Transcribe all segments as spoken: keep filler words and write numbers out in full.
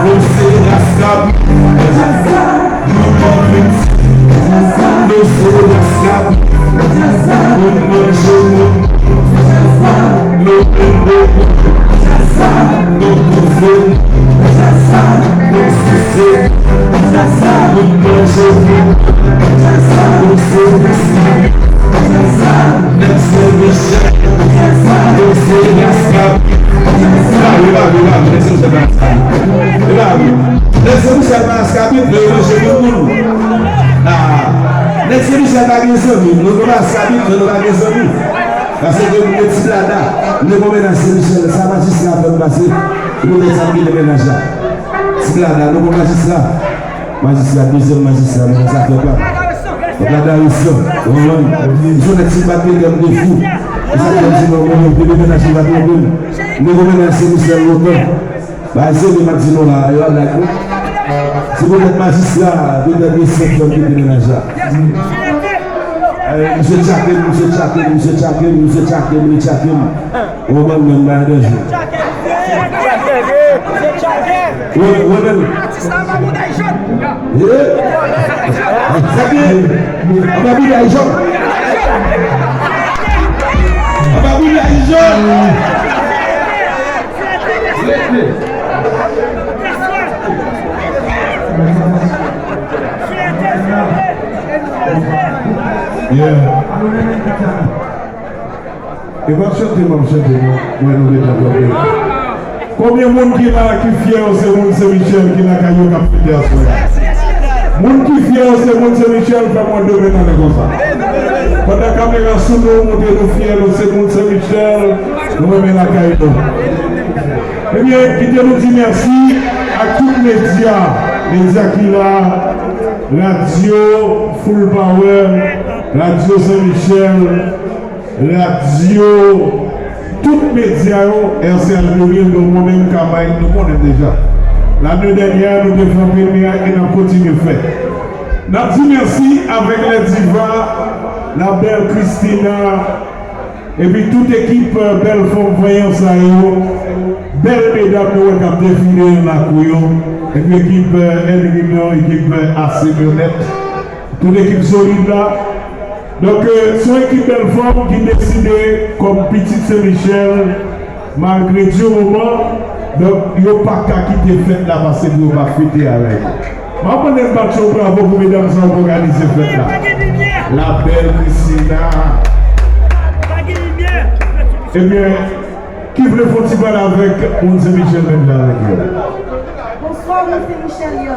Nou se ras kabrit. Nou se ras kabrit. Moun manje moun. Nou menm de moun. Nou boule moun. Nou souse moun. Moun manje moun. Nou se ras kabrit. Nèg Sen Michèl, yo se ras kabrit. E pa vre, e pa vre, e pa vre, nèg Sen Michèl pa ras kabrit. E pa vre. Nèg Sen Michèl pa ras kabrit, men yo manje moun moun. Ah. Nèg Sen Michèl pa gen zanmi, nou pa ras kabrit, men nou pa gen zanmi. Paske gen moun gen ti blada, nou gen bon mennaj Sen Michèl, sa majistra fè m pase, se poutèt sa m kite mennaj la. Ti blada, nou bon majistra. Majistra, dezyèm majistra, nou nan zafè pa. Gad Aristan, ou konprann? Jounen ti bat medam de fou. E sa k fè m di non, mwen, mwen, bebe mennaj li pa twonpe m. Mwen konn mennaj se Michèl lontan. Ba, se li m ap di nou la, e pa blag, non. Se poutèt majistra, poutèt respè fè m kite mennaj la. Eh, misye tchake m, misye tchake m, misye tchake m, misye tchake m, li tchake m. Ou konprann, mwen, m pa an danje. Wè, wè, men. Atis la anba bouday jòn. Eh? Sa ki anba bouday jòn? Anba bouday jòn. Yeah. E pa chante m ap chante non, mwen nou mete kanpe. Konbyen moun ki la ki fyè yo se moun Sen Michèl ki lakay yo k ap fete aswè a? Moun ki fyè yo se moun Sen Michèl, fè m wè de men anlè konsa. Pandan kamera sou nou, montre nou fyè nou se moun Sen Michèl, nou renmen lakay nou. Ebyen, kite nou di mèsi ak tout medya, medya ki la, radyo Full Power, radyo Sen Michèl, radyo, tout medya yo, R C H Pluriel, donk mwen menm Kamay, nou konnen deja. Lane dènyè, nou te fè anpil mirak e n ap kontinye fè. N ap di mèsi avèk les divas, la belle Christina, epi tout ekip, euh, bèl fanm vanyan sa yo, bèl medam nou wè k ap defile nan lakou yo, epi ekip, euh, Henry Mignon, ekip, euh, A C Bernèt, tout ekip solid la. Donk, euh, se yon ekip bèl fanm ki deside, kòm pitit Sen Michèl, malgre di moman, donk, yo pa ka kite fèt la pase pou yo pa fete avèk. M ap mande n bat yon bravo pou medam sa yo k òganize fèt la. La belle Christina. Ebyen, ki vle fè yon ti pale avèk moun Sen Michèl menm jan avèk yo? Bonswa, moun Sen Michèl yo.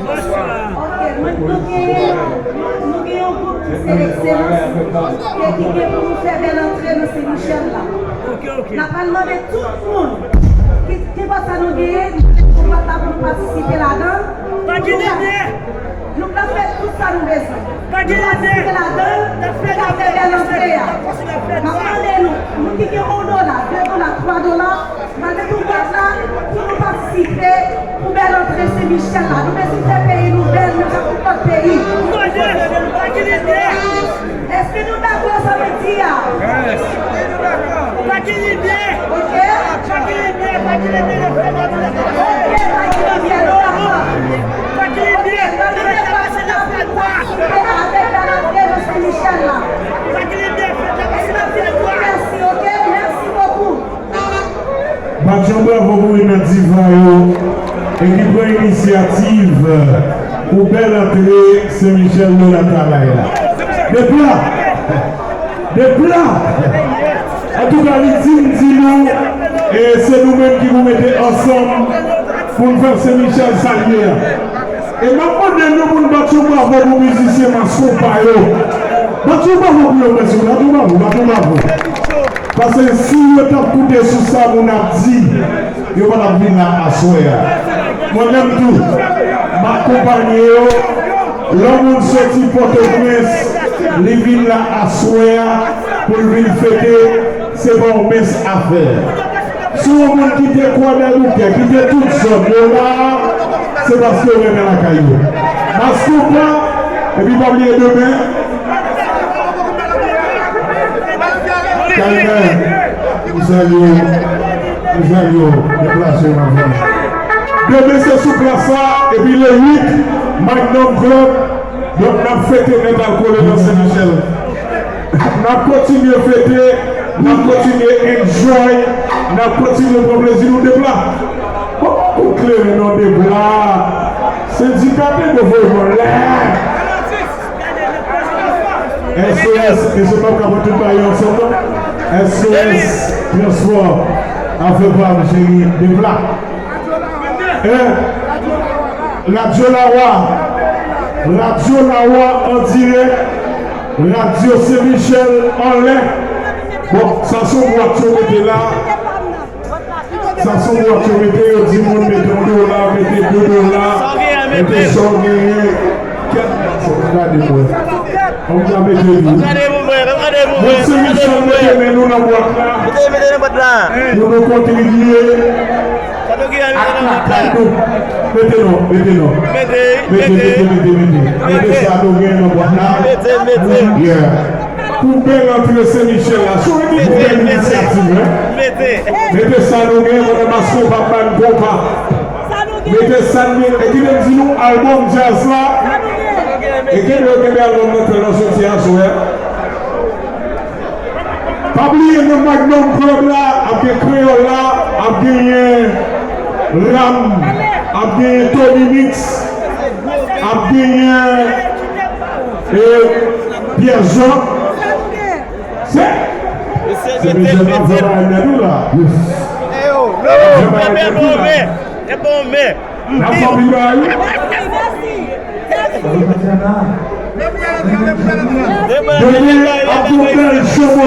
Bonswa. Ok, mwen, nou gen, nou, nou gen yon gwoup ki se Lekselans, ki, ki gen pou nou fè bèl antre nan Sen Michèl la. Ok, ok. N ap al mande tout moun ki, ki pòt sa nou genyen, nou te pou nou patisipe ladan. Pa gen lidè. Nou pral fè tout sa nou bezwen. Pa gen lidè. Nou patisipe ladan, nou ka fè bèl antre a. M ap mande nou, nou ki gen yon dola, de dola, twa dola, mande pou bwat la, pou nou patisipe pou bèl antre Sen Michèl la. Nou bezwen fè peyi nou bèl, menm jan tout lòt peyi. Èske nou dakò sa mwen di a? Pa gen lidè. Ok. Pa gen lidè, pa gen lidè, pa gen lidè, nou dakò. Pa gen lidè, fè travay la fè dwa. Pa gen lidè, fè travay la fè dwa. Mèsi, ok? Mèsi bokou. Bat yon bravo pou youn nan diva yo e ki pran inisyativ pou bèl antre Sen Michèl Lola Talay la. Depi la, depi la, antouka, li di m di nou, e se nou menm ki pou mete ansanm pou n fè Sen Michèl sa l ye a. E m ap mande nou pou n bat yon bravo pou mizisyen Mas Konpa yo. Bat yon bravo pou yo, mèsi, bat yon bravo, bat yon bravo. Paske si yo t ap koute sou sa moun ap di, yo pa t ap vin la aswè a. Mwen menm tou, m akonpanye yo. Lè yon moun soti Pòtoprens, li vin la aswè a pou l vin fete, se pa yon mens afè. Si yon moun kite Kwadèboukè, kite tout zòn yo la, se paske yo renmen lakay yo. Mas Konpa, epi pa bliye demen. Kay Kay, m salye w. Mezanmi, yo, deplase yo, mezanmi. Demen se sou plas la, epi le uit, Magnum Club. Donk, n ap fete nèt al kole nan Sen Michèl. N ap kontinye fete, n ap kontinye enjoy, n ap kontinye pran plezi nou, Depla. Bon, ou klere non, Depla. Sendika te voye mwen lè. S O S, mesye, m ap ka pran tout bagay ansanm, non? S O S Transpò avèk pa m cheri, Depla. Hein? Radyo Lawa. Radyo Lawa an dirèk. Radyo Sen Michèl anlè. Bon, sa se yon bwat yo mete la. Sa se yon bwat yo mete, yo di moun mete yon dola, mete de dola, mete sa w genyen. Kèt, gade mwen. An ka mete li. Moun Sen Michèl, mete men nou nan bwat la. Pou nou kontribye ak lakay nou. Mete non, mete non. Mete, mete, mete, mete. Mete sa nou gen nan bwat la. Yeah. Pou bèl antre Sen Michèl la. Sou di pou bèl inisyativ, hein. Mete sa nou gen, mwen nan maske w pa ban konpa. Mete sa nou gen. E ki menm di nou albòm djaz la. E ki menm yo kenbe albòm nan tan nan soti aswè. Pa bliye nan Magnum Club la, ap gen Kreyòl la, ap genyen Ram, ap genyen Tony Mix, ap genyen, e, Pierre Jean. Se, se mesye nan fè bagay nèt ou la. Yes. N ap fè anpil bagay. Demen ap gon bèl show.